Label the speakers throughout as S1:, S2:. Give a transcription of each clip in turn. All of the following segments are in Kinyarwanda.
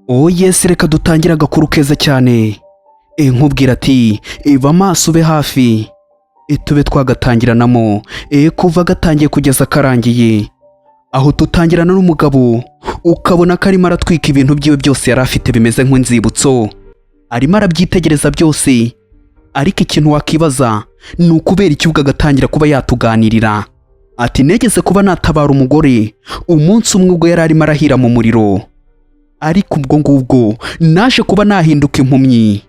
S1: Oh yes, reka dutangire agakuru keza cyane. Nkubwira ati ba maso, ube hafi, tube twagatangiranamo kuva gatangiye kugeza karangiye. Aho tutangirana n'umugabo, ukabona ko arimo aratwika ibintu byiwe byose yari afite bimeze nk'inzibutso, arimo arabyitegereza byose. Ariko ikintu wakibaza ni ukubera iki? Ubwo agatangira kuba yatuganirira ati: "Negeze kuba natabara umugore umunsi umwe ubwo yari arimo arahira mu muriro, ariko ubwo ngubwo naje kuba nahinduka impumyi."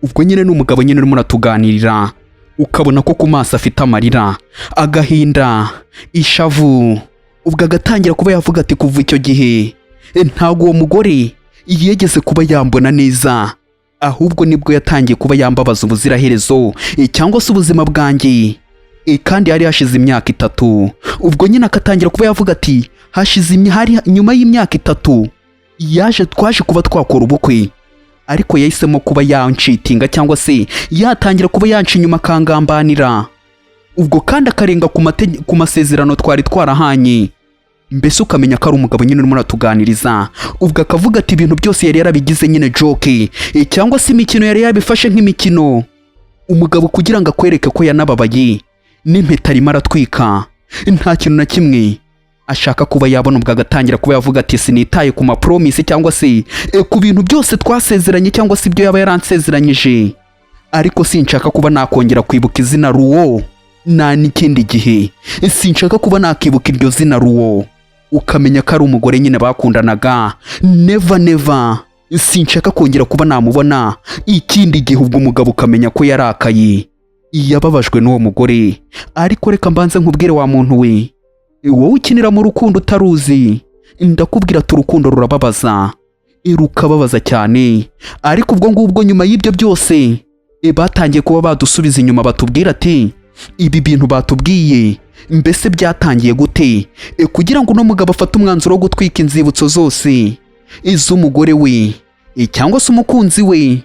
S1: Ubwo nyine ni umugabo nyine urimo uratuganirira, ukabona ko ku maso afite amarira, agahinda, ishavu. Ubwo agatangira kuba yavuga ati: "Kuva icyo gihe ntabwo uwo mugore yegeze kuba yambona neza, ahubwo nibwo yatangiye kuba yambabaza ubuziraherezo, cyangwa se ubuzima bwanjye. Kandi hari hashize imyaka 3." Ubwo nyine akatangira kuba yavuga ati: "Hashize hari nyuma y'imyaka 3 yaje, twaje kuba twakora ubukwe, ariko yahisemo kuba yancheatinga, cyangwa se yatangira kuba yanca inyuma, akangambanira, ubwo kandi akarenga ku masezerano twari twarahanye." Mbese ukamenya ko ari umugabo nyine urimo uratuganiriza. Ubwo akavuga ati ibintu byose yari yarabigize nyine joke, cyangwa se imikino, yari yabifashe nk'imikino. Umugabo kugira ngo akwereke ko yanababaye, n'impeta arimo aratwika, nta kintu na kimwe ashaka kuba yabona. Ubwo agatangira kuba yavuga ati: "Sinitaye ku mapromise, cyangwa se ku bintu byose twasezeranye, cyangwa se ibyo yaba yaransezeranyije, ariko sinshaka kuba nakongera kwibuka izina Ruwo nta n'ikindi gihe, sinshaka kuba nakibuka iryo zina Ruwo." Ukamenya ko ari umugore nyine bakundanaga. "Never, never, sinshaka kongera kuba namubona ikindi gihe." Ubwo umugabo ukamenya ko yarakaye, yababajwe n'uwo mugore. Ariko reka mbanze nkubwire, wa muntu we, wowe ukinira mu rukundo utaruzi, ndakubwira ati urukundo rurababaza, rukababaza cyane. Ariko ubwo ngubwo nyuma y'ibyo byose, batangiye kuba badusubiza inyuma, batubwira ati ibi bintu batubwiye mbese byatangiye gute, kugira ngo uno mugabo afate umwanzuro wo gutwika inzibutso zose iz'umugore we, cyangwa se umukunzi we?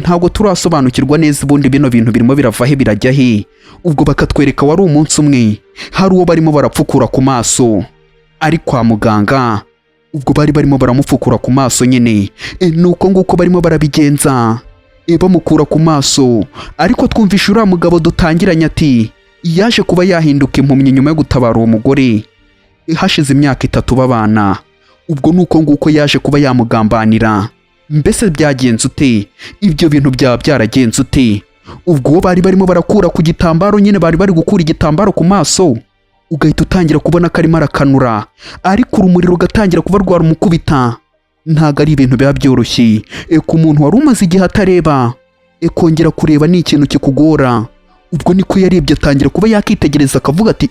S1: Ntabwo turasobanukirwa neza ubundi bino bintu birimo birava he, birajya he. Ubwo bakatwereka wari umunsi umwe hari uwo barimo barapfukura ku maso ari kwa muganga. Ubwo bari barimo baramupfukura ku maso nyine, ni uko nguko barimo barabigenza, bamukura ku maso. Ariko twumvisha uriya mugabo dutangiranye ati yaje kuba yahinduka impumyi nyuma yo gutabara uwo mugore, hashize imyaka 3 babana. Ubwo ni uko nguko yaje kuba yamugambanira. Mbese byagenze ute? Ibyo bintu byaba byaragenze ute? Ubwo uwo bari barimo barakura ku gitambaro nyine, bari bari gukura igitambaro ku maso, ugahita utangira kubona ko arimo arakanura, ariko urumuri rugatangira kuba rwarumukubita. Ntabwo ari ibintu biba byoroshye ku muntu wari umaze igihe atareba, kongera kureba ni ikintu kikugora. Ubwo niko yarebye, atangira kuba yakitegereza, akavuga ati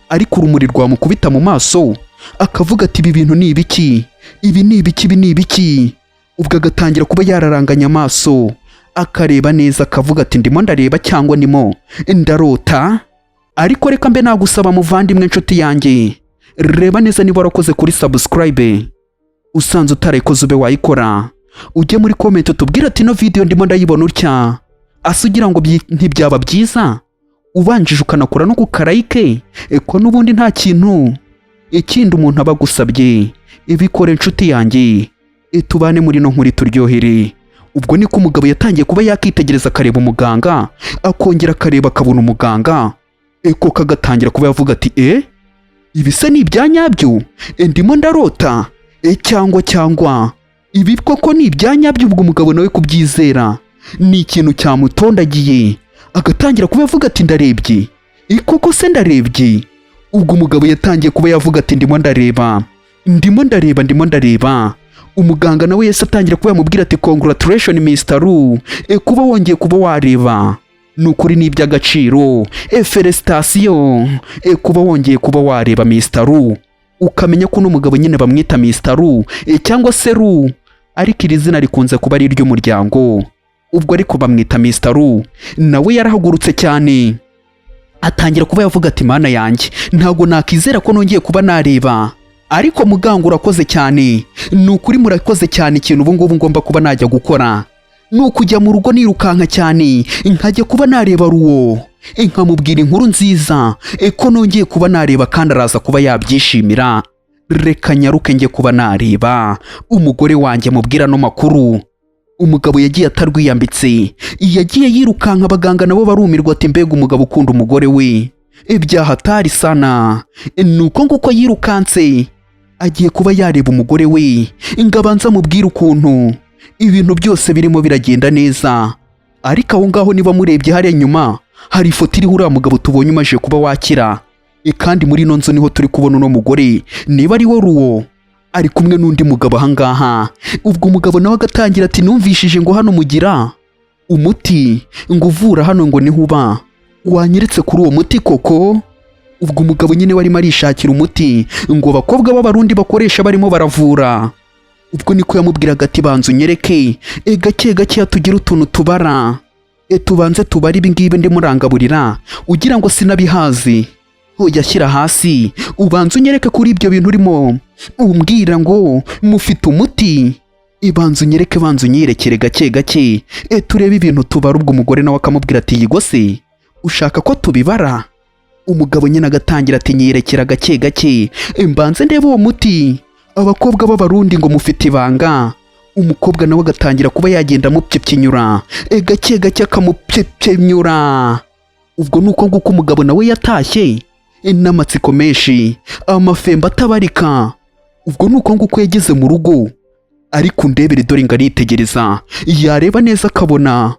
S1: ariko urumuri rwamukubita mu maso, akavuga ati: "Ibi bintu ni ibiki? Ibi ni ibiki? Ibi ni ibiki?" Ubwo agatangira kuba yararanganya amaso, akareba neza, akavuga ati: "Ndimo ndareba cyangwa ndimo ndarota?" Ariko reka mbe nagusaba, muvandimwe, inshuti yanjye, reba neza niba warakoze kuri subscribe. Usanze utarayikoze, ube wayikora, ujye muri comment utubwire ati: "Ino video ndimo ndayibona utya ase, ugira ngo ntibyaba byiza ubanjije ukanakora no ku kalike, ko n'ubundi nta kintu ikindi umuntu aba agusabye?" Ibikore, inshuti yanjye, tubane muri no nkuri turyohere. Ubwo niko umugabo yatangiye kuba yakitegereza, akareba umuganga, akongera akareba, akabona umuganga koko, agatangira kuba yavuga ati: "Ibi se ni ibya nyabyo? Ndimo ndarota, cyangwa ibi koko ni ibya nyabyo?" Ubwo umugabo nawe kubyizera ni ikintu cyamutondagiye, agatangira kuba yavuga ati: "Ndarebye? Koko se ndarebye?" Ubwo umugabo yatangiye kuba yavuga ati: "Ndimo ndareba, ndimo ndareba, ndimo ndareba." Umuganga nawe yahise atangira kuba yamubwira ati: "Congratulation, Mr. Ru, kuba wongeye kuba wareba ni ukuri ni iby'agaciro, félicitations, kuba wongeye kuba wareba, Mr. Ru." Ukamenya ko uno mugabo nyine bamwita Mr. Ru, cyangwa se Ru, ariko iri zina rikunze kuba ari iry'umuryango. Ubwo ariko bamwita Mr. Ru. Nawe yarahagurutse cyane, atangira kuba yavuga ati: "Mana yanjye, ntabwo nakizera ko nongeye kuba nareba, ariko muganga urakoze cyane, ni ukuri murakoze cyane. Ikintu ubu ngubu ngomba kuba najya gukora ni ukujya mu rugo nirukanka cyane, nkajya kuba nareba Ruwo, nkamubwira inkuru nziza, ko nongeye kuba nareba, kandi araza kuba yabyishimira." Reka nyaruke njye kuba nareba umugore wanjye, mubwira no makuru. Umugabo yagiye atarwiyambitse, yagiye yirukanka. Abaganga nabo barumirwa, ati: "Mbega umugabo ukunda umugore we, ibyaha atari sana!" Ni uko nguko yirukanse, agiye kuba yareba umugore we ngo abanze amubwire ukuntu ibintu byose birimo biragenda neza. Ariko aho ngaho, niba murebye hariya inyuma, hari ifoto iriho uriya mugabo tubonye umaze kuba wakira. Kandi muri ino nzu niho turi kubona uno mugore, niba ari we ruwo, ari kumwe n'undi mugabo ahangaha. Ubwo umugabo nawe agatangira ati: "Numvishije ngo hano mugira umuti ngo uvura hano, ngo niho uba, wanyeretse kuri uwo muti koko?" Ubwo umugabo nyine warimo arishakira umuti ngo abakobwa b'Abarundi bakoresha barimo baravura. Ubwo niko yamubwiraga ati: "Banza unyereke, gake gake tugire utuntu tubara, tubanze tubare ibi ngibi ndimo urangaburira, ugira ngo sinabihazi. Ujya shyira hasi, ubanza unyereke kuri ibyo bintu urimo umbwira ngo mufite umuti. Ibanza unyereke, banza unyirekere gake gake, turebe ibintu tubara." Ubwo umugore nawe akamubwira ati: "Yigo se ushaka ko tubibara?" Umugabo nyine agatangira ati: "Nyirekera gake gake, mbanze ndebe uwo muti abakobwa b'Abarundi ngo mufite ibanga." Umukobwa nawe agatangira kuba yagenda amupyipyinyura, gake gake akamupyipyinyura. Ubwo ni uko nguko umugabo nawe yatashye n'amatsiko menshi, amafemba atabarika. Ubwo ni uko nguko yageze mu rugo, ariko undebere, dore ngo aritegereza, yareba neza akabona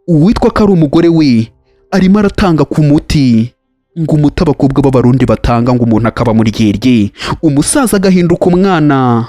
S1: uwitwa ko ari umugore we arimo aratanga ku muti, ngo umuti abakobwa b'Abarundi batanga, ngo umuntu akaba muri ryerye, umusaza agahinduka umwana,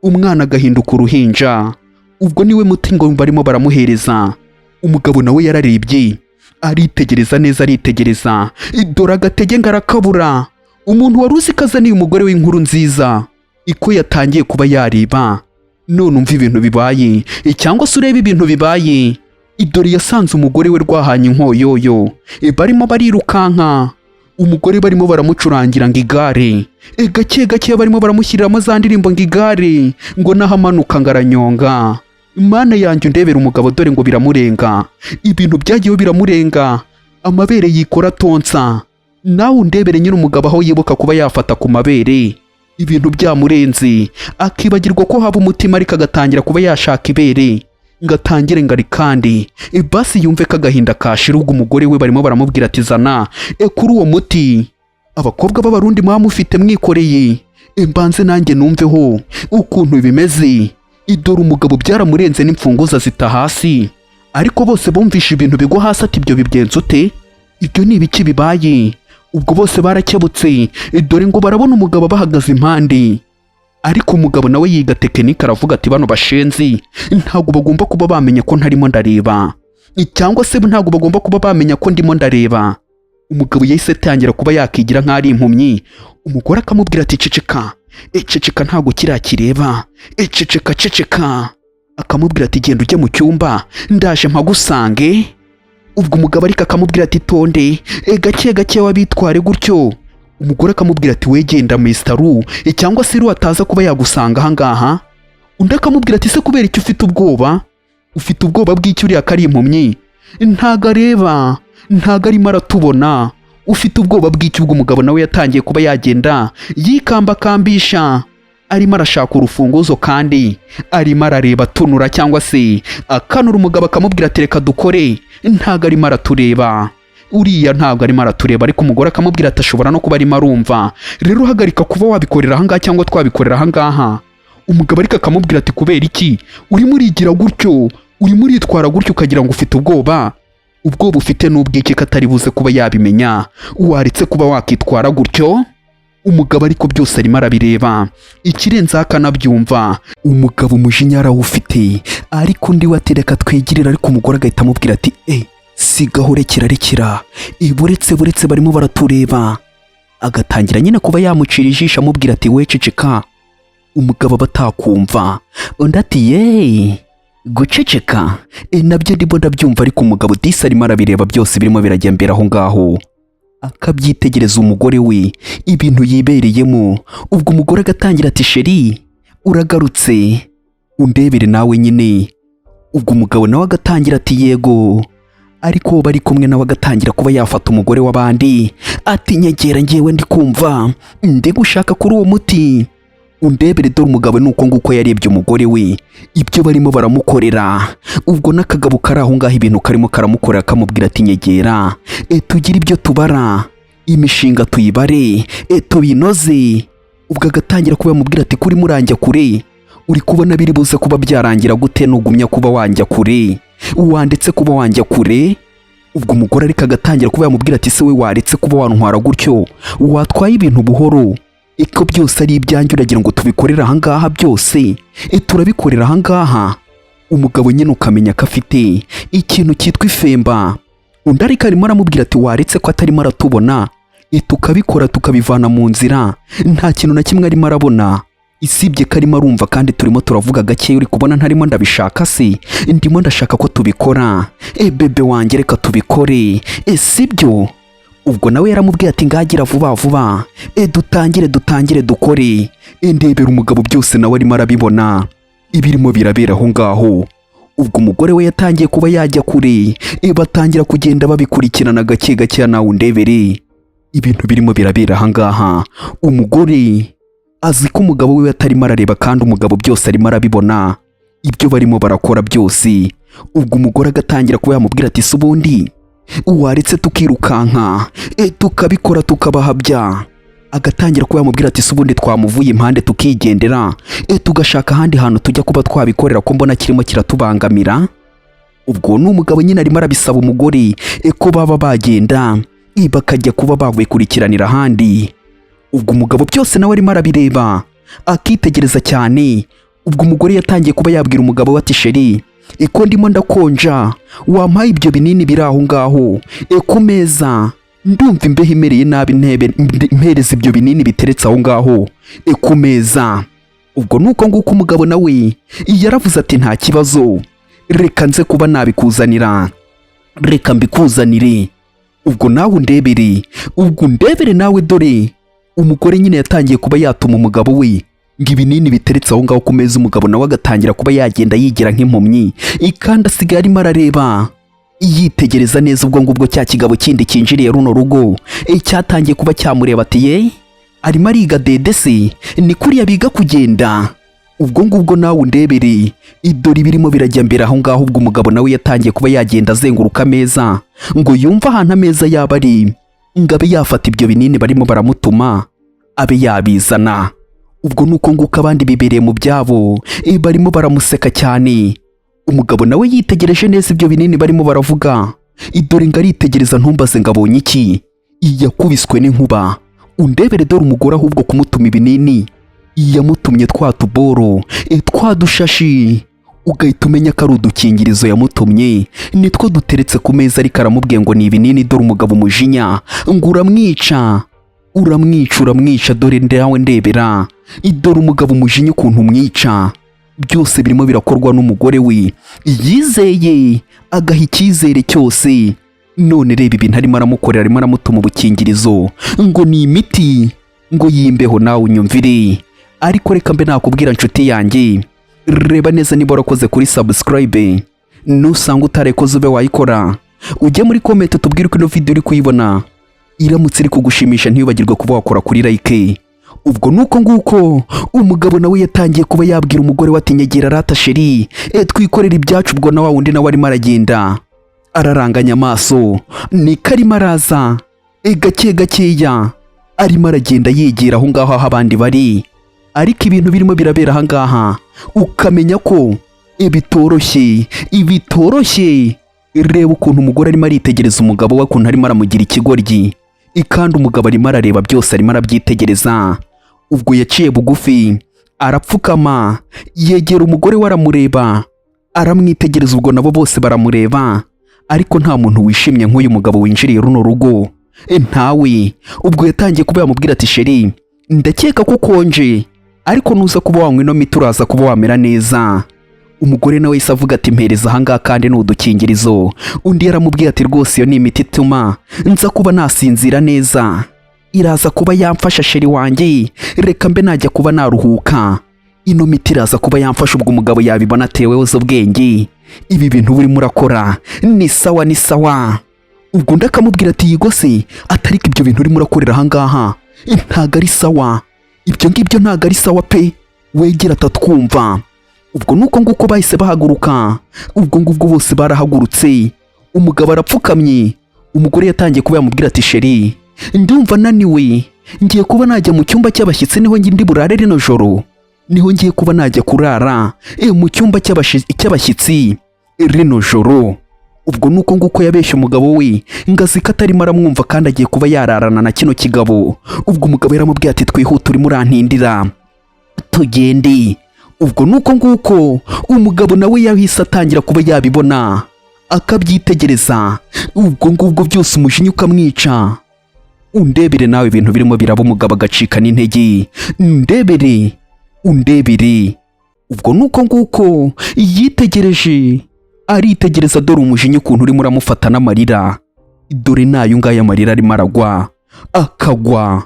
S1: umwana agahinduka uruhinja. Ubwo niwe muti ngo barimo baramuhereza. Umugabo nawe yararebye, aritegereza neza, aritegereza, dore agatege ngo arakabura. Umuntu wari uzi ko azaniye umugore w'inkuru nziza, iko yatangiye kuba yareba none umva ibintu bibaye, cyangwa se urebe ibintu bibaye. Idore yasanze umugore we rwahanye inkoyoyo, barimo barirukanka. Umugore barimo baramucurangira ngo igare, gake gake barimo baramushyiriramo za ndirimbo ngo igare, ngo n'ahamanuka ngo aranyonga. Imana yanjye, undebera umugabo, dore ngo biramurenga, ibintu byagiyeho biramurenga, amabere yikora tonsa. Nawe undebere nyine umugabo aho yibuka kuba yafata ku mabere, ibintu byamurenze, akibagirwa ko haba umutima, ariko agatangira kuba yashaka ibere ngo atangire ngo kandi basi yumve ko agahinda kashira. Ubwo umugore we barimo baramubwira ati: "Zana kuri uwo muti abakobwa b'Abarundi muba mufite mwikoreye, mbanze nanjye numveho ukuntu bimeze." Idore umugabo byaramurenze, n'imfunguzo zita hasi. Ariko bose bumvishe ibintu bigwa hasi, ati: "Ibyo bigenze ute? Ibyo ni ibiki bibaye?" Ubwo bose barakebutse, dore ngo barabona umugabo bahagaze impande. Ariko umugabo nawe yiga tekinike, aravuga ati: "Bano bashenzi ntabwo bagomba kuba bamenya ko ntarimo ndareba, cyangwa se ntabwo bagomba kuba bamenya ko ndimo ndareba." Umugabo yahise atangira kuba yakigira nk'aho ari impumyi. Umugore akamubwira ati: "Ceceka, ceceka, ntabwo kiriya kireba, ceceka, ceceka." Akamubwira ati: "Genda ujye mu cyumba, ndaje mpagusange." Ubwo umugabo ariko akamubwira ati: "Tonde, gake gake wabitware gutyo." Umugore akamubwira ati: "Wegenda Mr Ru, cyangwa se Ru ataza kuba yagusanga ahangaha." Undi akamubwira ati: "Se kubera icyo ufite ubwoba? Ufite ubwoba bw'icyo? Uriya ko ari impumyi, ntago areba, ntago arimo aratubona, ufite ubwoba bw'icyo?" Ubwo umugabo nawe yatangiye kuba yagenda yikambakambisha, arimo arashaka urufunguzo, kandi arimo arareba atunura cyangwa se akanura. Umugabo akamubwira ati: "Reka dukore, ntago arimo aratureba uriya, ntabwo arimo aratureba." Ariko umugore akamubwira ati: "Ashobora no kuba arimo arumva, rero uhagarika kuba wabikorera ahangaha cyangwa twabikorera ahangaha." Umugabo ariko akamubwira ati: "Kubera iki urimo urigira gutyo, urimo uritwara gutyo, ukagira ngo ufite ubwoba? Ubwoba ufite n'ubw'iki ko atari buze kuba yabimenya? Waretse kuba wakitwara gutyo?" Umugabo ariko byose arimo arabireba, ikirenzeho akanabyumva. Umugabo umujinya arawufite, ariko undi we ati: "Reka twigirire." Ariko umugore agahita amubwira ati: "Sigaho, rekera, rekera, buretse, buretse, barimo baratureba." Agatangira nyine kuba yamucira ijisho, amubwira ati: "We ceceka, umugabo aba atakumva." Undi ati: "Yeee, guceceka nabyo ndimo ndabyumva." Ariko umugabo disi arimo arabireba byose birimo birajya mbere aho ngaho, akabyitegereza umugore we ibintu yibereyemo. Ubwo umugore agatangira ati: "Chéri, uragarutse, undebere nawe nyine." Ubwo umugabo nawe agatangira ati: "Yego." Ariko uwo bari kumwe nawe agatangira kuba yafata umugore w'abandi, ati: "Nyegera, ngewe ndi kumva ndi gushaka kuri uwo muti." Undebere dore umugabo ni uko nguko yarebye umugore we, ibyo barimo baramukorera. Ubwo n'akagabo kari aho ngaho ibintu karimo karamukorera, kamubwira ati nyegera, tugire ibyo tubara, imishinga tuyibare, tubinoze. Ubwo agatangira kuba yamubwira ati kuri muranjya kure, uri kubona biri buze kuba byarangira gute nugumya kuba wanjya kure, wandetse kuba wanjya kure. Ubwo umugore ariko agatangira kuba yamubwira ati se we waretse kuba wantwara gutyo, watwaye ibintu buhoro, iko byose ari ibyanjye, uragira ngo tubikorere ahangaha byose, turabikorera ahangaha. Umugabo nyine ukamenya ko afite ikintu cyitwa ifemba. Undi ariko arimo aramubwira ati waretse ko atarimo aratubona, tukabikora tukabivana mu nzira, nta kintu na kimwe arimo arabona isibye ko arimo arumva, kandi turimo turavuga gake, uri kubona ntarimo ndabishaka se, ndimo ndashaka ko tubikora, bébé wanjye reka tubikore, sibyo? Ubwo nawe yaramubwiye ati ngagira vuba vuba, dutangire dutangire dukore. Ndebera umugabo byose nawe arimo arabibona ibirimo birabera aho ngaho. Ubwo umugore we yatangiye kuba yajya kure, batangira kugenda babikurikirana gake gake. Nawe undebere ibintu birimo birabera aha ngaha. Umugore azi ko umugabo we atarimo arareba, kandi umugabo byose arimo arabibona ibyo barimo barakora byose. Ubwo umugore agatangira kuba yamubwira ati se ubundi waretse tukirukanka, tukabikora tukabahabya. Agatangira kuba yamubwira ati se ubundi twamuvuye impande tukigendera, tugashaka ahandi hantu tujya kuba twabikorera, ko mbona kirimo kiratubangamira. Ubwo ni umugabo nyine arimo arabisaba umugore, ko baba bagenda, bakajya kuba babikurikiranira ahandi. Ubwo umugabo byose nawe arimo arabireba akitegereza cyane. Ubwo umugore yatangiye kuba yabwira umugabo we ati chéri, ko ndimo ndakonja, wampaye ibyo binini biri aho ngaho ku meza, ndumva imbeho imereye nabi, ntebe mpereza ibyo binini biteretse aho ngaho ku meza. Ubwo nuko nguko umugabo nawe yaravuze ati nta kibazo, reka nze kuba nabikuzanira, reka mbikuzanire. Ubwo nawe undebere, ubwo undebere nawe dore umugore nyine yatangiye kuba yatuma umugabo we ngo ibinini biteretse aho ngaho ku meza. Umugabo nawe agatangira kuba yagenda yigira nk'impumyi, kandi asigaye arimo arareba yitegereza neza. Ubwo ngubwo cya kigabo kindi cyinjiriye runo rugo, cyatangiye kuba cyamureba ati ye arimo ariga dede se, ni kuriya biga kugenda. Ubwo ngubwo nawe undebere idore ibirimo birajya mbere aho ngaho. Ubwo umugabo nawe yatangiye kuba yagenda azenguruka ameza ngo yumve ahantu ameza yaba ari, ngo abe yafata ibyo binini barimo baramutuma abe yabizana. Ubwo nuko nguko abandi bibereye mu byabo, barimo baramuseka cyane. Umugabo nawe yitegereje neza ibyo binini barimo baravuga, idore ngo aritegereza, ntumbaze ngo abonye iki, yakubiswe n'inkuba. Undebere dore umugore ahubwo kumutuma ibinini yamutumye twa tuboro, twa dushashi, ugahita umenya ko ari udukingirizo yamutumye, nitwo duteretse ku meza, ariko aramubwiye ngo ni ibinini. Dore umugabo umujinya ngo uramwica, uramwica, uramwica. Dore nawe ndebera, dore umugabo umujinya ukuntu umwica. Byose birimo birakorwa n'umugore we yizeye, agaha icyizere cyose. None reba ibintu arimo aramukorera, arimo aramutuma ubukingirizo ngo ni imiti ngo yimbeho. Nawe unyumvire. Ariko reka mbe nakubwira nshuti yanjye, reba neza niba warakoze kuri subscribe. Nusanga utarekoze ube wayikora, ujye muri comment tubwire uko ino video uri kuyibona. Iramutse iri kugushimisha, ntibagirwe kuba wakora kuri like. Ubwo nuko nguko umugabo nawe yatangiye kuba yabwira umugore we ati nyegera rata chéri, twikorere ibyacu. Ubwo na wa wundi nawe arimo aragenda araranganya amaso, niko arimo araza, gake gakeya arimo aragenda yegera aho ngaho aho abandi bari. Ariko ibintu birimo birabera aha ngaha ukamenya ko bitoroshye, bitoroshye. Reba ukuntu umugore arimo aritegereza umugabo we, ukuntu arimo aramugira ikigoryi, kandi umugabo arimo arareba byose, arimo arabyitegereza. Ubwo yaciye bugufi arapfukama, yegera umugore we, aramureba, aramwitegereza. Ubwo nabo bose baramureba, ariko nta muntu wishimye nk'uyu mugabo winjiriye runo rugo, ntawe. Ubwo yatangiye kuba yamubwira ati chéri, ndakeka ko ukonje, ariko nuza kuba wanywa ino miti uraza kuba wamera neza. Umugore nawe yahise avuga ati mpereza ahangaha kandi ni udukingirizo. Undi yaramubwiye ati rwose iyo ni imiti ituma nza kuba nasinzira neza, iraza kuba yamfasha chéri wanjye, reka mbe najya kuba naruhuka, ino miti iraza kuba yamfasha. Ubwo umugabo yabibona atewe ubwenge, ibi bintu urimo urakora ni sawa, ni sawa. Ubwo undi akamubwira ati yigo se, atariko ibyo bintu urimo urakorera ahangaha ntabwo ari sawa. Ibyo ngibyo ntabwo ari sawa pe, wegera atatwumva. Ubwo nuko nguko bahise bahaguruka. Ubwo ngubwo bose barahagurutse, umugabo arapfukamye. Umugore yatangiye kuba yamubwira ati: "Chéri, ndumva naniwe, ngiye kuba najya mu cyumba cy'abashyitsi, niho ndi burare rino joro, niho ngiye kuba najya kurara mu cyumba cy'abashyitsi rino joro." Ubwo nuko nguko yabeshye umugabo we ngo azi ko atarimo aramwumva kandi agiye kuba yararana na kino kigabo. Ubwo umugabo yaramubwiye ati: "Twihute, urimo urantindira, tugende." Ubwo nuko nguko umugabo nawe yahise atangira kuba yabibona, akabyitegereza. Ubwo ngubwo byose umujinya ukamwica. Undebere nawe ibintu birimo biraba, umugabo agacika n'intege. Ndebere, undebere. Ubwo nuko nguko yitegereje, aritegereza, dore umujinya ukuntu urimo uramufata n'amarira. Dore n'ayo ngayo amarira arimo aragwa, akagwa,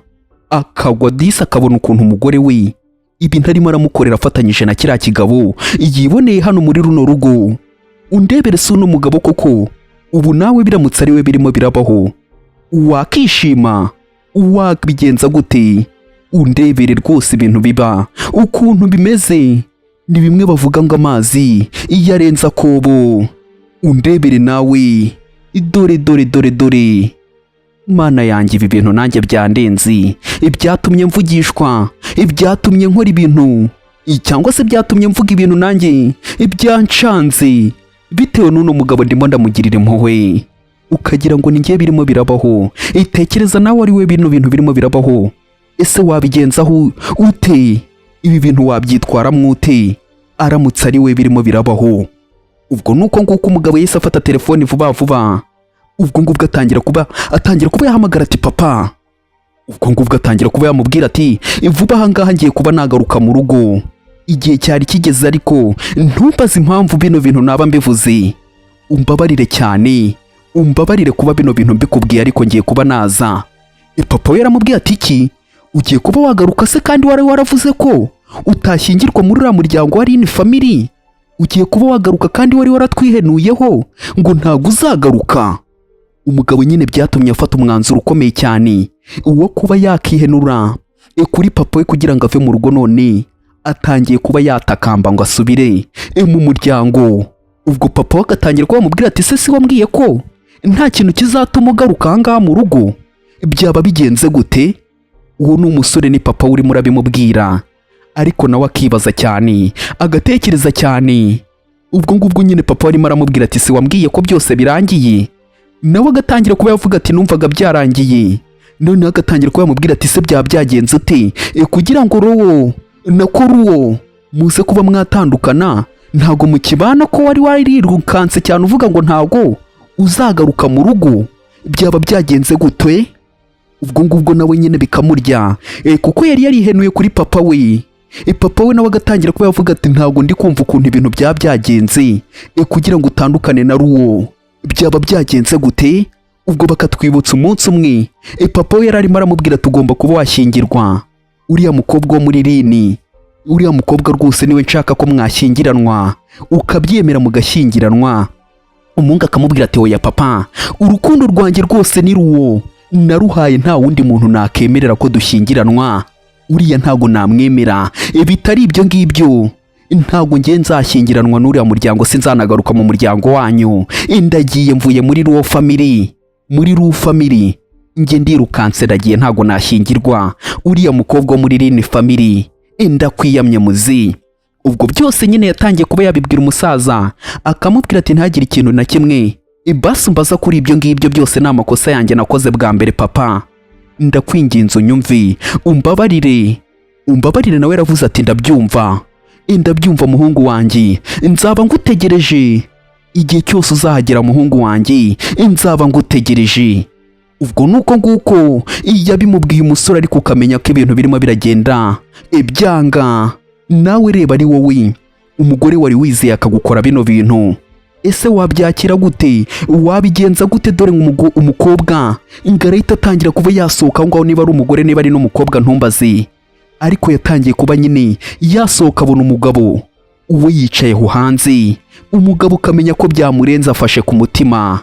S1: akagwa. Disi akabona ukuntu umugore we ibintu arimo aramukorera afatanyije na kiriya kigabo yiboneye hano muri runo rugo. Undebere, si uno mugabo koko? Ubu nawe biramutse ari we birimo birabaho, wakishima? Wabigenza gute? Undebere rwose ibintu biba ukuntu bimeze. Ni bimwe bavuga ngo amazi iyo arenze akobo. Undebere nawe, dore, dore, dore, dore! Mana yanjye, ibi bintu nanjye byandenze. Ibyatumye mvugishwa, ibyatumye nkora ibintu, cyangwa se byatumye mvuga ibintu nanjye ibyancanze bitewe n'uno mugabo. Ndimo ndamugirira impuhwe, ukagira ngo ni njye birimo birabaho. Itekereza nawe ari we bino bintu birimo birabaho, ese wabigenzaho ute? Ibi bintu wabyitwaramo ute aramutse ari we birimo birabaho? Ubwo nuko nguko umugabo yahise afata telefoni vuba vuba. Ubwo ngubwo atangira kuba yahamagara ati: "Papa." Ubwo ngubwo atangira kuba yamubwira ati: "Vuba aha ngaha ngiye kuba nagaruka mu rugo, igihe cyari kigeze, ariko ntumbaze impamvu bino bintu naba mbivuze. Umbabarire cyane, umbabarire kuba bino bintu mbikubwiye, ariko ngiye kuba naza." Papa we yaramubwiye ati: "Iki? Ugiye kuba wagaruka se kandi wari waravuze ko utashyingirwa muri uriya muryango wa Rini family? Ugiye kuba wagaruka kandi wari waratwihenuyeho ngo ntabwo uzagaruka?" Umugabo nyine byatumye afata umwanzuro ukomeye cyane wo kuba yakihenura kuri papa we kugira ngo ave mu rugo. None atangiye kuba yatakamba ngo asubire mu muryango. Ubwo papa we agatangira kuba yamubwira ati: "Se si wambwiye ko nta kintu kizatuma ugaruka aha ngaha mu rugo? Byaba bigenze gute?" Uwo ni umusore, ni papa we urimo urabimubwira, ariko nawe akibaza cyane, agatekereza cyane. Ubwo ngubwo nyine papa we arimo aramubwira ati: "Si wambwiye ko byose birangiye?" Nawe agatangira kuba yavuga ati: "Numvaga byarangiye." Noneho agatangira kuba yamubwira ati: "Se byaba byagenze ute kugira ngo rowo nako ruwo muze kuba mwatandukana, ntago mukibana, ko wari warirukanse cyane uvuga ngo ntago uzagaruka mu rugo? Byaba byagenze gute?" Ubwo ngubwo nawe nyine bikamurya, kuko yari yarihenuye kuri papa we. Papa we nawe agatangira kuba yavuga ati: "Ntabwo ndi kumva ukuntu ibintu byaba byagenze kugira ngo utandukane na ruwo. Byaba byagenze gute?" Ubwo bakatwibutsa umunsi umwe papa we yari arimo aramubwira: "Tugomba kuba washyingirwa uriya mukobwa wo muri Rini. Uriya mukobwa rwose niwe nshaka ko mwashyingiranwa, ukabyemera mugashyingiranwa." Umuhungu akamubwira ati: "Oya papa, urukundo rwanjye rwose ni ruwo naruhaye, nta wundi muntu nakemerera ko dushyingiranwa. Uriya ntago namwemera. Bitari ibyo ngibyo ntabwo ngiye nzashyingiranwa n'uriya muryango, sinzanagaruka mu muryango wanyu. Ndagiye, mvuye muri ruwo family, muri ruwo family njye ndirukanse, ndagiye, ntabwo nashyingirwa uriya mukobwa wo muri Rini family, ndakwiyamye muzi." Ubwo byose nyine yatangiye kuba yabibwira umusaza, akamubwira ati: "Ntagire ikintu na kimwe basi mbaza kuri ibyo ngibyo, byose ni amakosa yanjye nakoze bwa mbere. Papa, ndakwinginze unyumve, umbabarire, umbabarire." Nawe yaravuze ati: "Ndabyumva, ndabyumva muhungu wanjye, nzaba ngutegereje igihe cyose uzahagera. Muhungu wanjye, nzaba ngutegereje." Ubwo nuko nguko yabimubwiye umusore, ariko ukamenya ko ibintu birimo biragenda ibyanga. Nawe reba, ari wowe umugore wari wizeye akagukora bino bintu, ese wabyakira gute? Wabigenza gute? Dore umukobwa ngo arahita atangira kuba yasohoka aho ngaho, niba ari umugore, niba ari n'umukobwa ntumbaze, ariko yatangiye kuba nyine yasohoka, abona umugabo uwe yicaye aho hanze. Umugabo ukamenya ko byamurenze, afashe ku mutima,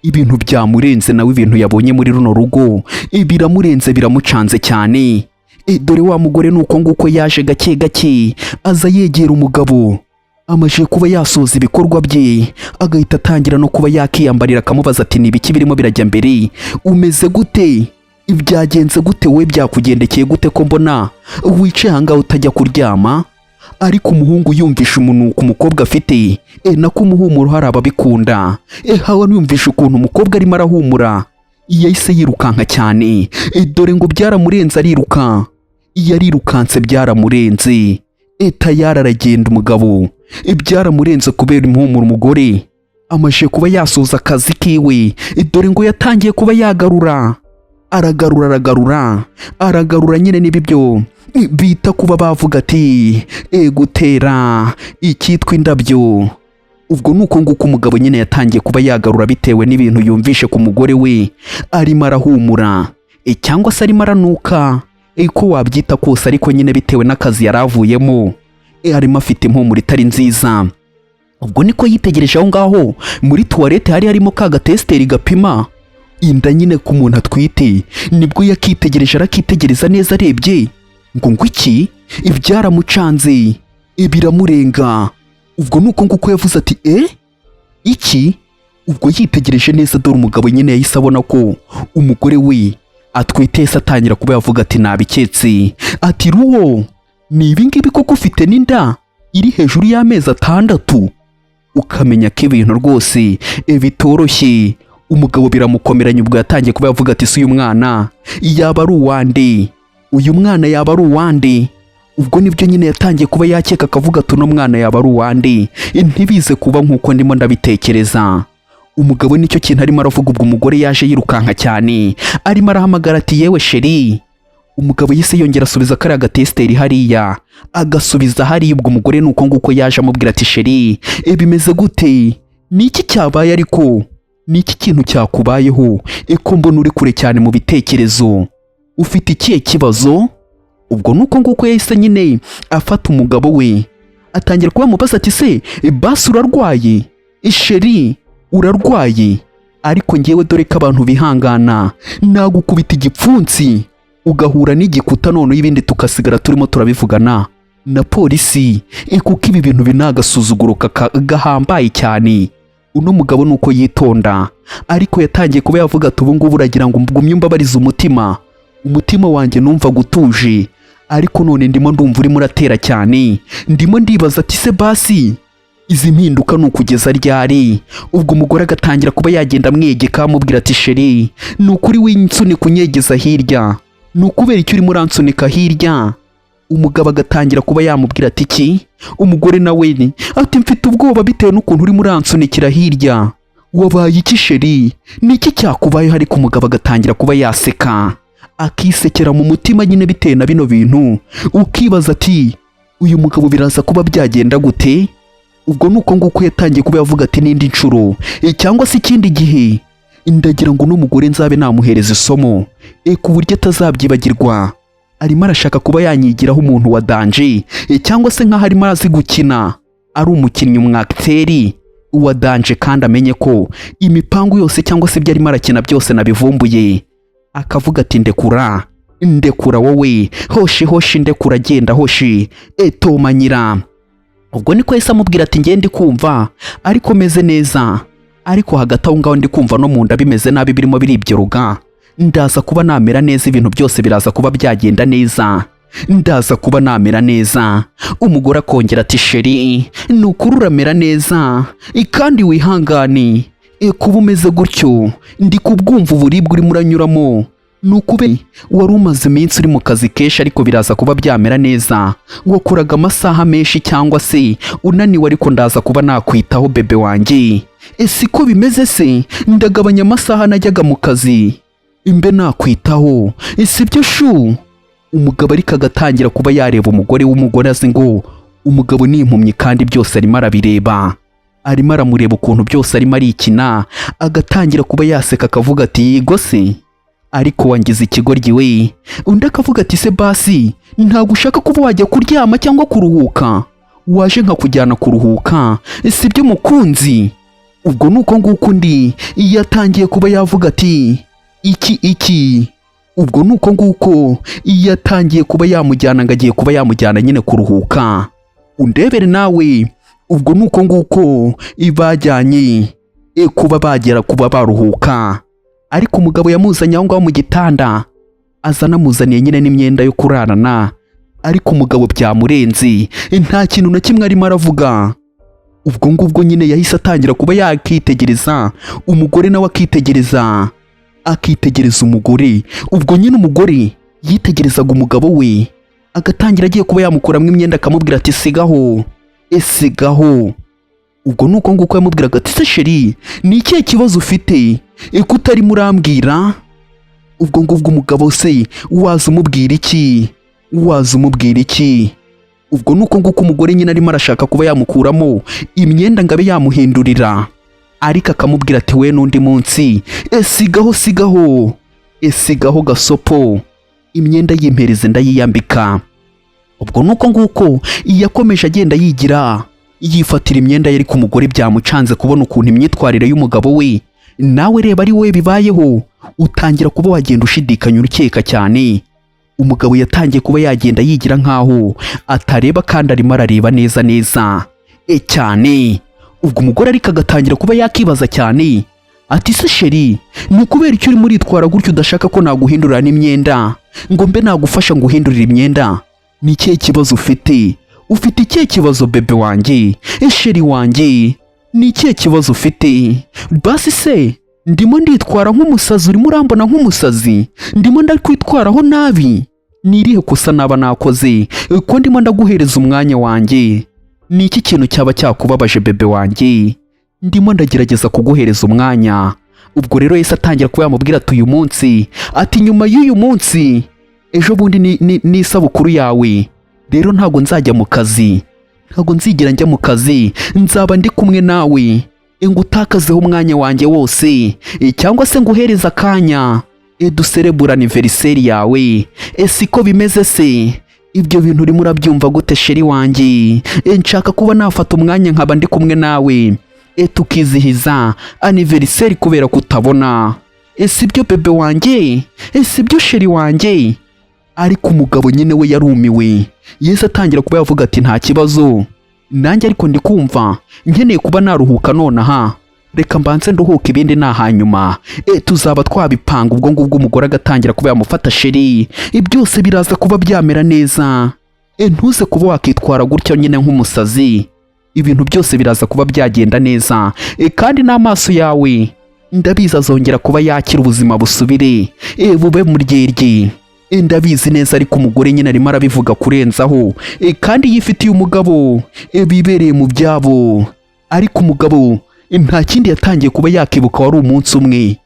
S1: ibintu byamurenze nawe. Ibintu yabonye muri runo rugo biramurenze, biramucanze cyane. Dore wa mugore ni uko nguko yaje gake gake aza yegera umugabo, amaze kuba yasoza ibikorwa bye, agahita atangira no kuba yakiyambarira, akamubaza ati: "Ni ibiki birimo birajya mbere? Umeze gute? Byagenze gute? We byakugendekeye gute ko mbona wicaye ahangaha utajya kuryama?" Ariko umuhungu yumvisha umunuko umukobwa afite, nako umuhumuro hari ababikunda. Hawa yumvisha ukuntu umukobwa arimo arahumura, yahise yirukanka cyane. Dore ngo byaramurenze, ariruka, yarirukanse byaramurenze. Tayari aragenda umugabo. Byaramurenze kubera impumuro umugore amaze kuba yasoza akazi kiwe. Dore ngo yatangiye kuba yagarura, aragarura, aragarura, aragarura nyine. Niba ibyo bita kuba bavuga ati gutera icyitwa indabyo. Ubwo ni uko nguko umugabo nyine yatangiye kuba yagarura bitewe n'ibintu yumvishe ku mugore we arimo arahumura, cyangwa se arimo aranuka, ko wabyita kose, ariko nyine bitewe n'akazi yari avuyemo, arimo afite impumuro itari nziza. Ubwo niko yitegereje aho ngaho muri toilette hari harimo ka gatesiteri gapima inda nyine ku muntu atwite. Nibwo yakitegereje, arakitegereza neza, arebye ngo iki ibyaramucanze, biramurenga. Ubwo ni uko nguko yavuze ati: Iki?" Ubwo yitegereje neza, dore umugabo nyine yahise abona ko umugore we atwite, se atangira kuba yavuga ati: "Nabiketse." Ati: "Ruwo, ni ibingibi koko? Ufite n'inda iri hejuru y'amezi 6." Ukamenya ko ibintu rwose bitoroshye. Umugabo biramukomeranya. Ubwo yatangiye kuba yavuga ati: "Si uyu mwana yaba ari uwande? Uyu mwana yaba ari uwande?" Ubwo nibyo nyine yatangiye kuba yakeka, akavuga ati: "Uno mwana yaba ari uwande? Ntibize kuba nk'uko ndimo ndabitekereza." Umugabo nicyo kintu arimo aravuga. Ubwo umugore yaje yirukanka cyane, arimo arahamagara ati: "Yewe chéri." Umugabo yise yongera asubiza kariya gatesiteri hariya, agasubiza hariya. Ubwo umugore ni uko nguko yaje amubwira ati: "Chéri, bimeze gute? Ni iki cyabaye? Ariko ni iki kintu cyakubayeho? Ko mbona uri kure cyane mu bitekerezo, ufite ikihe kibazo?" Ubwo ni uko nguko yahise nyine afata umugabo we, atangira kuba mubaza ati: "Se basi urarwaye? Chéri, urarwaye? Ariko ngewe dore ko abantu bihangana, nagukubita igipfunsi ugahura n'igikuta, noneho ibindi tukasigara turimo turabivugana na polisi, kuko ibi bintu ni agasuzuguro gahambaye cyane." Uno mugabo ni uko yitonda, ariko yatangiye kuba yavuga ati: "Ubu ngubu uragira ngo ngumye umbabarize umutima? Umutima wanjye numvaga utuje, ariko none ndimo ndumva urimo uratera cyane. Ndimo ndibaza ati: se basi izi mpinduka ni ukugeza ryari?" Ubwo umugore agatangira kuba yagenda amwegeka, amubwira ati: "Chéri, ni ukuri winsunika unyegeza hirya. Ni ukubera icyo urimo uransunika hirya?" Umugabo agatangira kuba yamubwira ati: "Iki?" Umugore nawe ni ati: "Mfite ubwoba bitewe n'ukuntu urimo uransunikira hirya. Wabaye iki chéri? Ni iki cyakubayeho?" Ariko umugabo agatangira kuba yaseka, akisekera mu mutima nyine bitewe na bino bintu. Ukibaza ati: "Uyu mugabo biraza kuba byagenda gute?" Ubwo ni uko nguko yatangiye kuba yavuga ati: "N'indi nshuro, cyangwa se ikindi gihe, ndagira ngo n'umugore nzabe namuhereza isomo, ku buryo atazabyibagirwa. Arimo arashaka kuba yanyigiraho umuntu wa danger, cyangwa se nk'aho arimo azi gukina, ari umukinnyi, umwakiteri wa danger, kandi amenye ko imipangu yose cyangwa se ibyo arimo arakina byose nabivumbuye." Akavuga ati: "Ndekura, ndekura wowe, hoshi hoshi, ndekura, genda hoshi, etomanyira." Ubwo niko yahise amubwira ati: "Ngende ndi kumva ariko meze neza, ariko hagati aho ngaho ndi kumva no mu nda bimeze nabi, birimo biribyoroga. Ndaza kuba namera neza, ibintu byose biraza kuba byagenda neza, ndaza kuba namera neza." Umugore akongera ati: "Chéri, ni ukuri uramera neza, kandi wihangane. Kuba umeze gutyo ndi kubwumva, uburibwe urimo uranyuramo ni ukube wari umaze iminsi uri mu kazi kenshi, ariko biraza kuba byamera neza. Wakoraga amasaha menshi cyangwa se unaniwe, ariko ndaza kuba nakwitaho, bébé wanjye. Siko bimeze se? Ndagabanya amasaha najyaga mu kazi imbe nakwitaho, sibyo chou?" Umugabo ariko agatangira kuba yareba umugore w'umugore, azi ngo umugabo ni impumyi kandi byose arimo arabireba, arimo aramureba ukuntu byose arimo arikina. Agatangira kuba yaseka, akavuga ati: "Yego se, ariko wangize ikigoryi we." Undi akavuga ati: "Se basi ntabwo ushaka kuba wajya kuryama cyangwa kuruhuka? Waje nkakujyana kuruhuka, sibyo mukunzi?" Ubwo ni uko nguko undi yatangiye kuba yavuga ati: "Iki iki?" Ubwo ni uko nguko yatangiye kuba yamujyana, ngo agiye kuba yamujyana nyine kuruhuka. Undebere nawe, ubwo ni uko nguko bajyanye kuba bagera kuba baruhuka. Ariko umugabo yamuzanye aho ngaho mu gitanda, aza anamuzaniye nyine n'imyenda yo kurarana. Ariko umugabo byamurenze, nta kintu na kimwe arimo aravuga. Ubwo ngubwo nyine yahise atangira kuba yakitegereza umugore, nawe akitegereza, akitegereza umugore. Ubwo nyine umugore yitegerezaga umugabo we, agatangira agiye kuba yamukuramo imyenda, akamubwira ati: "Sigaho, sigaho." Ubwo ni uko nguko yamubwiraga ati: "Se chéri, ni ikihe kibazo ufite ko utarimo urambwira?" Ubwo ngubwo umugabo se waza umubwira iki? Waza umubwira iki? Ubwo ni uko nguko umugore nyine arimo arashaka kuba yamukuramo imyenda ngo abe yamuhindurira, ariko akamubwira ati: "We, n'undi munsi, sigaho, sigaho, sigaho gasopo, imyenda yimpereze ndayiyambika." Ubwo ni uko nguko yakomeje agenda yigira, yifatira imyenda ye, ariko umugore byamucanze kubona ukuntu imyitwarire y'umugabo we. Nawe reba, ari we bibayeho, utangira kuba wagenda ushidikanya, urukeka cyane. Umugabo yatangiye kuba yagenda yigira nkaho atareba, kandi arimo arareba neza neza cyane. Ubwo umugore ariko agatangira kuba yakibaza cyane ati: "Se chéri, ni ukubera icyo urimo uritwara gutyo, udashaka ko naguhindurira n'imyenda, ngo mbe nagufasha ngo uhindurire imyenda? Ni ikihe kibazo ufite? Ufite ikihe kibazo, bébé wanjye, chéri wanjye? Ni ikihe kibazo ufite? Basi se ndimo nditwara nk'umusazi? Urimo urambona nk'umusazi? Ndimo ndakwitwaraho nabi? Ni irihe kosa naba nakoze, ko ndimo ndaguhereza umwanya wanjye? Ni iki kintu cyaba cyakubabaje, bébé wanjye? Ndimo ndagerageza kuguhereza umwanya." Ubwo rero yahise atangira kuba yamubwira ati: "Uyu munsi," ati, "nyuma y'uyu munsi, ejo bundi ni isabukuru yawe. Rero ntabwo nzajya mu kazi, ntabwo nzigera njya mu kazi, nzaba ndi kumwe nawe, ngo utakazeho umwanya wanjye wose, cyangwa se nguhereze akanya, duserebura anniversaire yawe. Siko bimeze se? Ibyo bintu urimo urabyumva gute, chéri wanjye? Nshaka kuba nafata umwanya nkaba ndi kumwe nawe, tukizihiza anniversaire kubera kutabona. Sibyo, bébé wanjye? Sibyo, chéri wanjye?" Ariko umugabo nyine we yarumiwe. Yesu atangira kuba yavuga ati: "Nta kibazo nanjye, ariko ndi kumva nkeneye kuba naruhuka nonaha. Reka mbanze nduhuke, ibindi ni ahanyuma, tuzaba twabipanga." Ubwo ngubwo umugore agatangira kuba yamufata: "Chéri, byose biraza kuba byamera neza. Ntuze kuba wakitwara gutya nyine nk'umusazi. Ibintu byose biraza kuba byagenda neza, kandi n'amaso yawe ndabizi azongera kuba yakira, ubuzima busubire, bube muryerye. Ndabizi neza." Ariko umugore nyine arimo arabivuga kurenzaho, kandi yifitiye umugabo, bibereye mu byabo. Ariko umugabo nta kindi yatangiye kuba yakibuka, wari umunsi umwe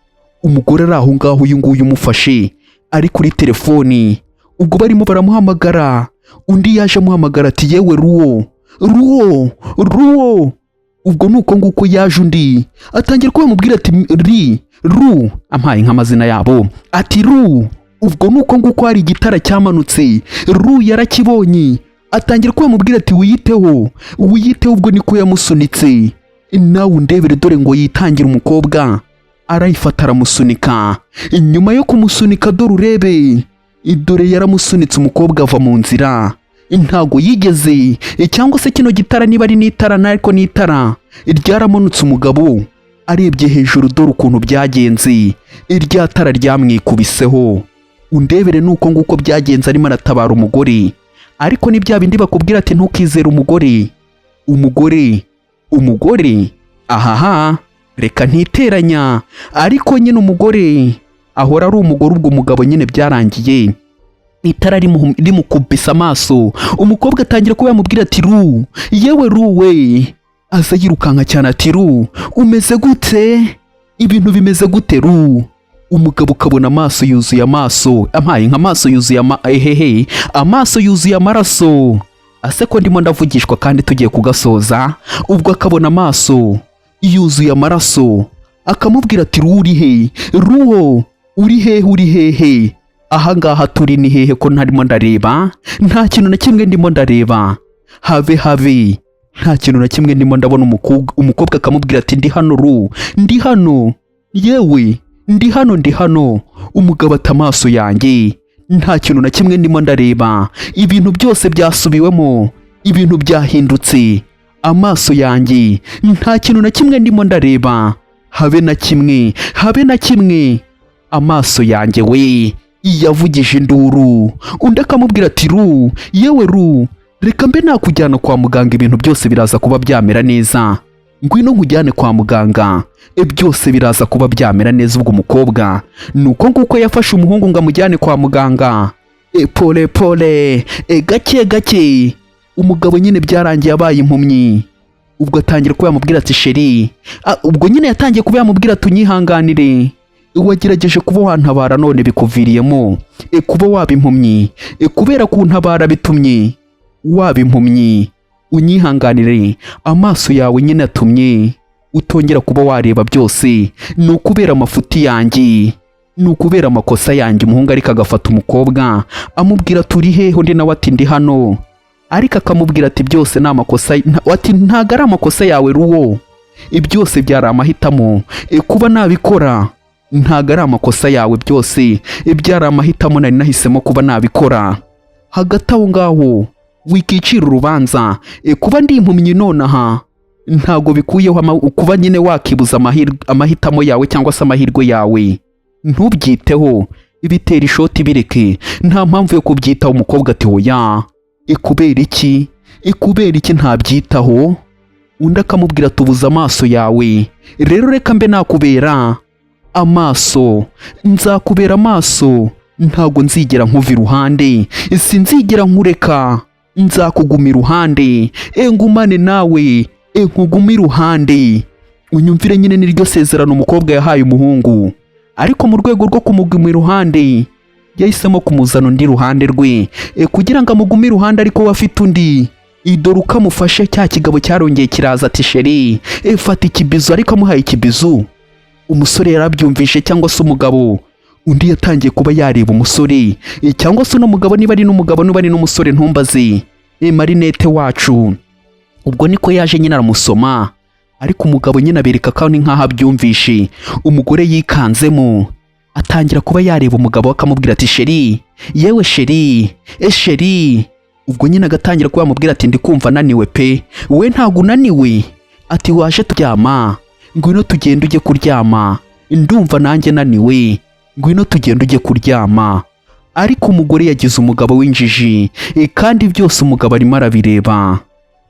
S1: umugore ari aho ngaho, uyu nguyu umufashe ari kuri telefoni. Ubwo barimo baramuhamagara, undi yaje amuhamagara ati: "Yewe Ruwo, Ruwo, Ruwo." Ubwo ni uko nguko yaje undi atangira kuba yamubwira ati: "Ri Ru," ampaye nk'amazina yabo, ati: "Ru." Ubwo ni uko nguko hari igitara cyamanutse, Ru yarakibonye, atangira kuba yamubwira ati: "Wiyiteho, wiyiteho." Ubwo niko yamusunitse. Nawe undebere, dore ngo yitangire umukobwa, arayifata aramusunika. Nyuma yo kumusunika, dore urebe, dore yaramusunitse, umukobwa ava mu nzira. Ntago yigeze, cyangwa se kino gitara niba ari n'itara, ariko n'itara ryaramanutse. Umugabo arebye hejuru, dore ukuntu byagenze, irya tara ryamwikubiseho. Undebere, nuko nguko byagenze arimo aratabara umugore. Ariko ni bya bindi bakubwira ati: "Ntukizere umugore, umugore, umugore." Ahaha, reka ntiteranya, ariko nyine umugore ahora ari umugore. Ubwo umugabo nyine byarangiye itara rimukubise amaso. Umukobwa atangira kuba yamubwira ati: "Ru, yewe Ru we." Aza yirukanka cyane ati: "Ru, umeze gute? Ibintu bimeze gute, Ru?" Umugabo ukabona amaso yuzuye amaso, ampaye nk'amaso yuzuye ama, ehehe, amaso yuzuye amaraso. Ase ko ndimo ndavugishwa kandi tugiye kugasoza? Ubwo akabona amaso yuzuye amaraso, akamubwira ati: "Ru, uri he? Ruwo, uri hehe? Uri hehe? Ahangaha turi ni hehe, ko ntarimo ndareba? Nta kintu na kimwe ndimo ndareba. Have, have, nta kintu na kimwe ndimo ndabona." Umukobwa akamubwira ati: "Ndi hano, Ru, ndi hano, yewe." Ndi hano, ndi hano. Umugabo ati: "Amaso yanjye, nta kintu na kimwe ndimo ndareba. Ibintu byose byasubiwemo, ibintu byahindutse. Amaso yanjye, nta kintu na kimwe ndimo ndareba, habe na kimwe, habe na kimwe. Amaso yanjye we!" Yavugije induru. Undi akamubwira ati: "Ru, yewe Ru, reka mbe nakujyana kwa muganga, ibintu byose biraza kuba byamera neza. Ngwino nkujyane kwa muganga, byose biraza kuba byamera neza." Ubwo umukobwa ni uko nguko yafashe umuhungu ngo amujyane kwa muganga. Pole pole, gake gake, umugabo nyine byarangiye abaye impumyi. Ubwo atangira kuba yamubwira ati: "Chéri." Ubwo nyine yatangiye kuba yamubwira ati: "Unyihanganire, wagerageje kuba wantabara none bikuviriyemo kuba waba impumyi. Kubera kuntabara bitumye waba impumyi. Unyihanganire, amaso yawe nyine atumye utongera kuba wareba. Byose ni ukubera amafuti yanjye, ni ukubera amakosa yanjye." Umuhungu ariko agafata umukobwa amubwira: "Turi hehe?" Undi nawe ati: "Ndi hano." Ariko akamubwira ati: "Byose ni amakosa." Ati: "Ntabwo ari amakosa yawe Ruwo, byose byari amahitamo. Kuba nabikora ntabwo ari amakosa yawe, byose byari amahitamo, nari nahisemo kuba nabikora." Hagati aho ngaho wikicira urubanza. Kuba ndi impumyi nonaha ntabwo bikuyeho kuba nyine wakibuza amahitamo yawe cyangwa se amahirwe yawe. Ntubyiteho, bitera ishoti, bireke, nta mpamvu yo kubyitaho. Umukobwa ati: "Oya, kubera iki? Kubera iki ntabyitaho?" Undi akamubwira: "Tubuze amaso yawe rero, reka mbe nakubera amaso, nzakubera amaso, ntabwo nzigera nkuva iruhande, sinzigera nkureka, nzakuguma iruhande, ngumane nawe, nkugume iruhande, unyumvire." Nyine niryo sezerano umukobwa yahaye umuhungu, ariko mu rwego rwo kumuguma iruhande yahisemo kumuzana undi iruhande rwe, kugira ngo amugume iruhande, ariko we afite undi. Idore uko amufashe, cya kigabo cyarongeye kiraza ati: "Chéri, fata ikibizu." Ariko amuhaye ikibizu, umusore yarabyumvishe cyangwa se umugabo. Undi yatangiye kuba yareba umusore, cyangwa se uno mugabo, niba ari n'umugabo, niba ari n'umusore, ntumbaze. Marinete wacu ubwo niko yaje nyine aramusoma, ariko umugabo nyine abereka ko ni nk'aho abyumvishe. Umugore yikanzemo, atangira kuba yareba umugabo we, akamubwira ati: "Chéri, yewe chéri, chéri." Ubwo nyine agatangira kuba yamubwira ati: "Ndi kumva naniwe pe." "We ntabwo unaniwe?" Ati: "Waje turyama, ngwino tugende ujye kuryama, ndumva nanjye naniwe, ngwino tugende ujye kuryama." Ariko umugore yagize umugabo w'injiji, kandi byose umugabo arimo arabireba.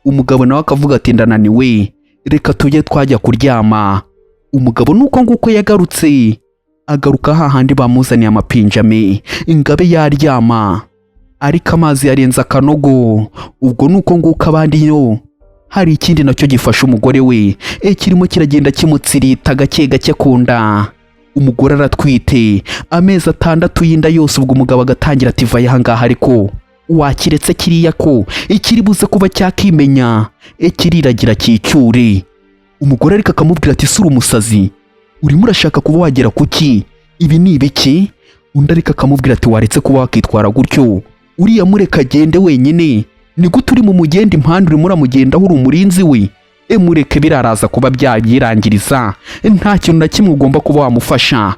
S1: Umugabo nawe akavuga ati: "Ndananiwe, reka tujye twajya kuryama." Umugabo nuko nguko yagarutse, agaruka hahandi bamuzaniye amapinjame ingabe yaryama, ariko amazi yarenze akanogo. Ubwo nuko nguko abandi yo hari ikindi nacyo gifasha umugore we, kirimo kiragenda kimutsirita gake gake ku nda. Umugore aratwite amezi 6 y'inda yose. Ubwo umugabo agatangira ati: "Vaye ahangaha, ariko wakiretse kiriya ko ikiri buze kuba cyakimenya, kiriragira cyicyure." Umugore ariko akamubwira ati: "Sura umusazi, urimo urashaka kuba wagera kuki? Ibi ni ibiki?" Undi ariko akamubwira ati: "Waretse kuba wakitwara gutyo, uriya mureka agende wenyine. Ni gute uri mu mugenda impande, urimo uramugendaho, uri umurinzi we? Mureke, biraraza kuba byabyirangiriza, nta kintu na kimwe ugomba kuba wamufasha.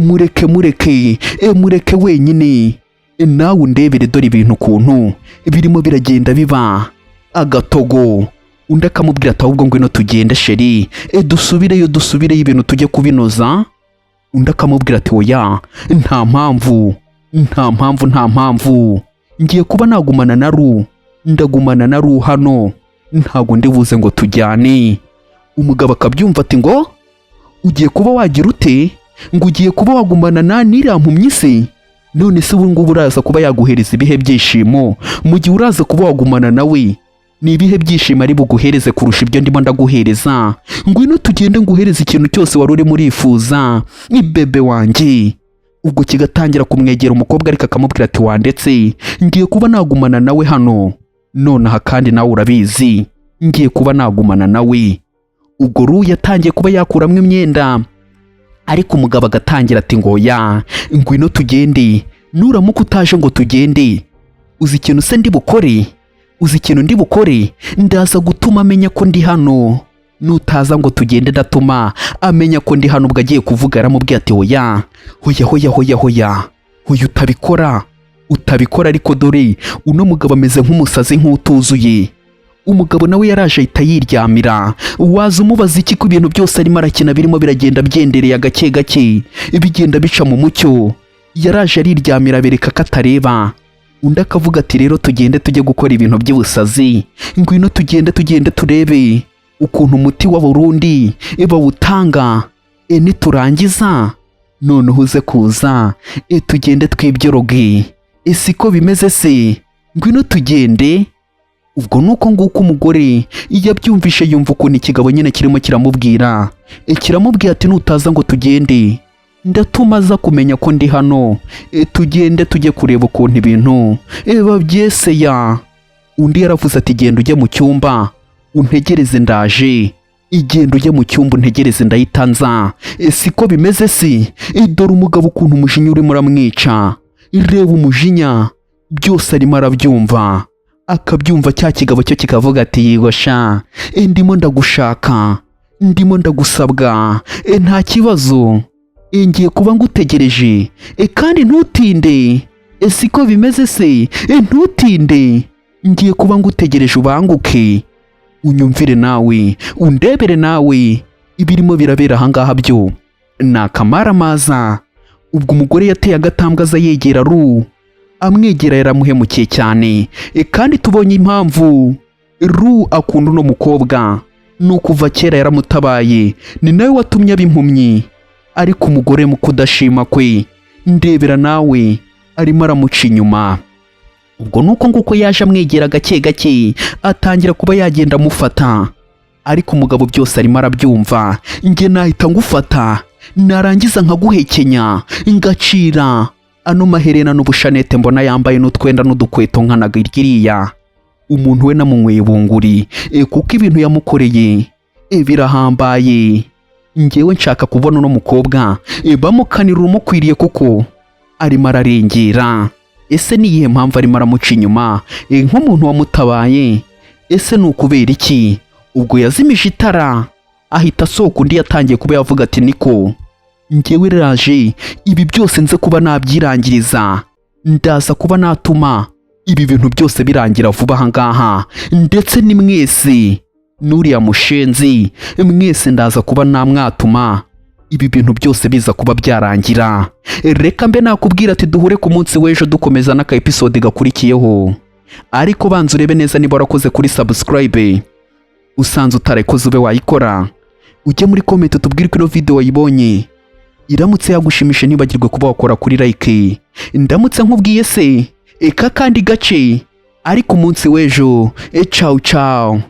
S1: Mureke, mureke, mureke wenyine. Nawe undebere, dore ibintu ukuntu birimo biragenda biba agatogo." Undi akamubwira ati: "Ahubwo ngwino tugende chéri, dusubireyo, dusubireyo, ibintu tujye kubinoza." Undi akamubwira ati: "Oya, nta mpamvu, nta mpamvu, nta mpamvu. Ngiye kuba nagumana na Ru, ndagumana na Ru hano, ntabwo ndi buze ngo tujyane." Umugabo akabyumva ati: "Ngo ugiye kuba wagira ute? Ngo ugiye kuba wagumana na n'iriya mpumyi se? None se ubu ngubu uraza kuba yaguhereza ibihe byishimo mu gihe uraza kuba wagumana nawe? Ni ibihe byishimo ari buguhereze kurusha ibyo ndimo ndaguhereza? Ngwino tugende nguhereze ikintu cyose wari urimo urifuza, ni bébé wanjye." Ubwo kigatangira kumwegera umukobwa, ariko akamubwira ati: "Wandetse, ngiye kuba nagumana nawe hano nonaha, kandi nawe urabizi, ngiye kuba nagumana nawe." Ubwo Ru yatangiye kuba yakuramo imyenda, ariko umugabo agatangira ati: "Ngo ya ngwino tugende, nuramuka utaje ngo tugende, uzi ikintu se ndi bukore? Uzi ikintu ndi bukore? Ndaza gutuma amenya ko ndi hano." Nutaza ngo tugende, ndatuma amenya ko ndi hano. Ubwo agiye kuvuga, yaramubwiye ati: "Hoya, hoya, hoya, hoya, hoya, hoya, utabikora, utabikora." Ariko dore uno mugabo ameze nk'umusazi, nk'utuzuye. Umugabo nawe yaraje ahita yiryamira. Waza umubaza iki ko ibintu byose arimo arakina birimo biragenda byendereye gake gake, bigenda bica mu mucyo? Yaraje ariryamira, bereka ko atareba. Undi akavuga ati: "Rero tugende tujye gukora ibintu by'ubusazi, ngwino tugende, tugende turebe ukuntu umuti wa Burundi bawutanga. Niturangiza noneho uze kuza, tugende twibyoroge. Siko bimeze se? Ngwino tugende." Ubwo nuko nguko umugore yabyumvishe, yumva ukuntu ikigabo nyine kirimo kiramubwira. Kiramubwira ati: "Nutaza ngo tugende, ndatuma aza kumenya ko ndi hano. Tugende tujye kureba ukuntu ibintu babyeseya." Undi yaravuze ati: "Genda ujye mu cyumba untegereze, ndaje. Igenda ujye mu cyumba untegereze, ndahita nza. Siko bimeze si?" Dore umugabo ukuntu umujinya urimo uramwica. Reba umujinya, byose arimo arabyumva, akabyumva. Cya kigabo cyo kikavuga ati: "Yego sha, ndimo ndagushaka, ndimo ndagusabwa. Nta kibazo, ngiye kuba ngutegereje, kandi ntutinde. Siko bimeze se? Ntutinde, ngiye kuba ngutegereje, ubanguke unyumvire nawe, undebere nawe ibirimo birabera ahangaha." Byo ni akamaramaza. Ubwo umugore yateye agatambwe aza yegera Ru, amwegera yaramuhemukiye cyane. Kandi tubonye impamvu Ru akunda uno mukobwa, ni ukuva kera yaramutabaye, ni nawe watumye aba impumyi. Ariko umugore mu kudashima kwe, ndebera nawe, arimo aramuca inyuma. Ubwo nuko nguko yaje amwegera gake gake, atangira kuba yagenda amufata, ariko umugabo byose arimo arabyumva. "Njye nahita ngufata, narangiza nkaguhekenya, ngacira ano maherena n'ubushanete mbona yambaye n'utwenda n'udukweto, nkanaga iriya umuntu we namunyweye bunguri, kuko ibintu yamukoreye birahambaye. Njyewe nshaka kubona uno mukobwa bamukanira umukwiriye, kuko arimo ararengera. Ese ni iyihe mpamvu arimo aramuca inyuma, nk'umuntu wamutabaye? Ese ni ukubera iki?" Ubwo yazimije itara ahita asohoka. Undi yatangiye kuba yavuga ati: "Niko njyewe raje ibi byose nze kuba nabyirangiriza, ndaza kuba natuma ibi bintu byose birangira vuba aha ngaha, ndetse ni mwese n'uriya mushenzi mwese ndaza kuba namwatuma ibi bintu byose biza kuba byarangira." Reka mbe nakubwira ati duhure ku munsi w'ejo dukomeza n'aka episode gakurikiyeho, ariko banza urebe neza niba warakoze kuri subscribe. Usanze utarayikoze, ube wayikora, ujye muri comment tubwire ko ino video wayibonye. Iramutse yagushimisha, ntibagirwe kuba wakora kuri like. Ndamutse nkubwiye se eka kandi gace, ariko umunsi w'ejo. Ciao ciao.